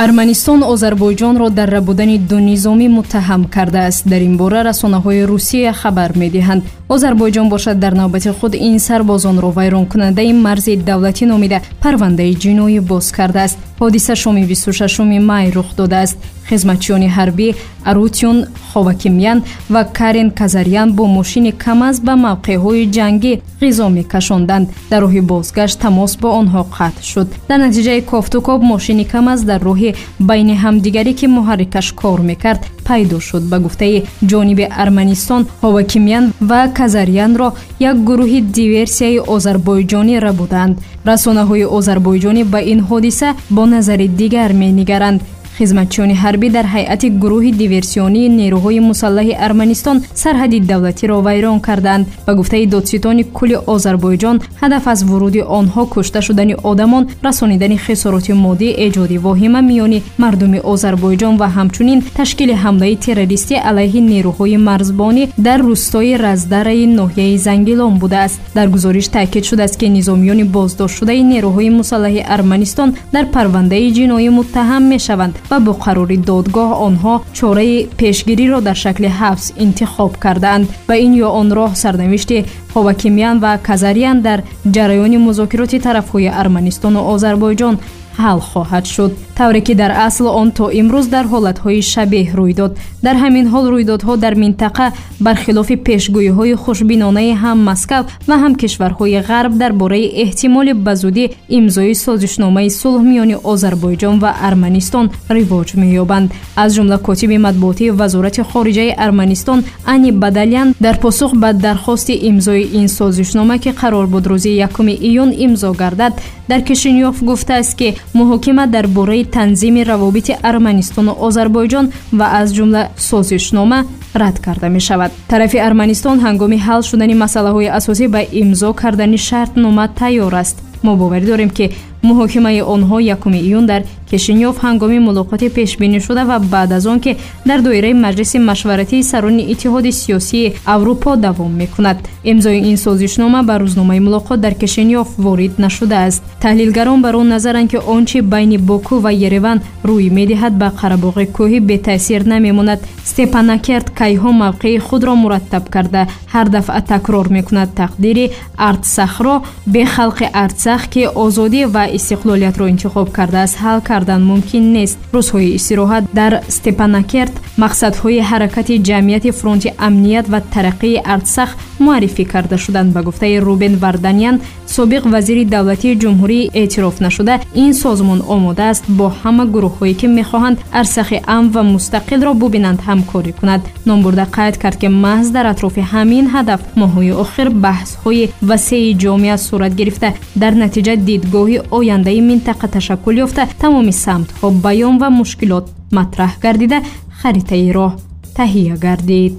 Арманистон Озарбойҷонро дар рабудани ду низомӣ муттаҳам кардааст. Дар ин бора расонаҳои Русия хабар медиҳанд. Озарбойҷон бошад дар навбати худ ин сарбозонро вайронкунандаи марзи давлатӣ номида парвандаи ҷиноӣ боз кардааст. Ҳодиса шоми 26 май рух додааст. Хизматчиёни ҳарбӣ Арутюн Ховакимян ва Карен Казарян бо мошини КАМАЗ ба мавқеъҳои ҷангӣ ғизо мекашонданд. Дар роҳи бозгашт тамос бо онҳо қатъ шуд. Дар натиҷаи кофтукоб мошини КАМАЗ дар роҳи байни ҳамдигарӣ, ки муҳаррикаш кор мекард, пайдо шуд. Ба гуфтаи ҷониби Арманистон, Ховакимян ва Казарянро як гурӯҳи диверсияи озарбойҷонӣ рабуданд. Расонаҳои озарбойҷонӣ ба ин ҳодиса бо назари дигар менигаранд. Хизматчиёни ҳарбӣ дар ҳайати гурӯҳи диверсионии нерӯҳои мусаллаҳи Арманистон сарҳади давлатиро вайрон карданд. Ба гуфтаи додситони кулли Озарбойҷон, ҳадаф аз вуруди онҳо кушта шудани одамон, расонидани хисороти моддӣ, эҷоди воҳима миёни мардуми Озарбойҷон ва ҳамчунин ташкили ҳамлаи террористӣ алайҳи нерӯҳои марзбонӣ дар рустои Раздараи ноҳияи Зангилон будааст. Дар гузориш таъкид шудааст, ки низомиёни боздоштшудаи нерӯҳои мусаллаҳи Арманистон дар парвандаи ҷиноӣ муттаҳам мешаванд ва бо қарори додгоҳ онҳо чораи пешгириро дар шакли ҳабс интихоб кардаанд. Ба ин ё он роҳ сарнавишти Ховакимян ва Казарян дар ҷараёни музокироти тарафҳои Арманистону Озарбойҷон ҳал хоҳад шуд. Тавре ки дар асл он то имрӯз дар ҳолатҳои шабеҳ рӯй дод. Дар ҳамин ҳол рӯйдодҳо дар минтақа бархилофи пешгӯиҳои хушбинонаи ҳам Москав ва ҳам кишварҳои ғарб дар бораи эҳтимоли ба зудӣ имзои созишномаи сулҳ миёни Озарбойҷон ва Арманистон ривоҷ меёбанд. Аз ҷумла котиби матбуотии Вазорати хориҷаи Арманистон Ани Бадалян дар посух ба дархости имзои ин созишнома, ки қарор буд рӯзи 1 июн имзо гардад, дар Кишинёв гуфтааст, ки муҳокима дар бораи танзими равобити Арманистону Озарбойҷон ва аз ҷумла созишнома рад карда мешавад. Тарафи Арманистон ҳангоми ҳал шудани масъалаҳои асосӣ ба имзо кардани шартнома тайёр аст. Мо боварӣ дорем, ки муҳокимаи онҳо 1 июн дар Кишинёв ҳангоми мулоқоти пешбинишуда ва баъд аз он ки дар доираи маҷлиси машваратии сарони Иттиҳоди сиёсии Аврупо давом мекунад. Имзои ин созишнома ба рӯзномаи мулоқот дар Кишинёв ворид нашудааст. Таҳлилгарон бар он назаранд, ки он чи байни Боку ва Ереван рӯй медиҳад, ба Қарабоғи кӯҳӣ бетаъсир намемонад. Степанакерт кайҳо мавқеи худро мураттаб карда, ҳар дафъа такрор мекунад: тақдири Артсахро бе халқи Артсах, ки озодӣ ва истиқлолиятро интихоб кардааст, ҳал кардан мумкин нест. Рӯзҳои истироҳат дар Степанакерт мақсадҳои ҳаракати ҷамъияти фронти амният ва тараққии Артсах муаррифӣ карда шуданд. Ба гуфтаи Рубен Варданян, собиқ вазири давлатии ҷумҳурии эътироф нашуда, ин созмон омода аст бо ҳама гурӯҳҳое, ки мехоҳанд Арсахи амн ва мустақилро бубинанд, ҳамкорӣ кунад. Номбурда қайд кард, ки маҳз дар атрофи ҳамин ҳадаф моҳҳои охир баҳсҳои васеи ҷомеа сурат гирифта, дар натиҷа дидгоҳи ояндаи минтақа ташаккул ёфта, тамоми самтҳо баён ва мушкилот матраҳ гардида, харитаи роҳ таҳия гардид.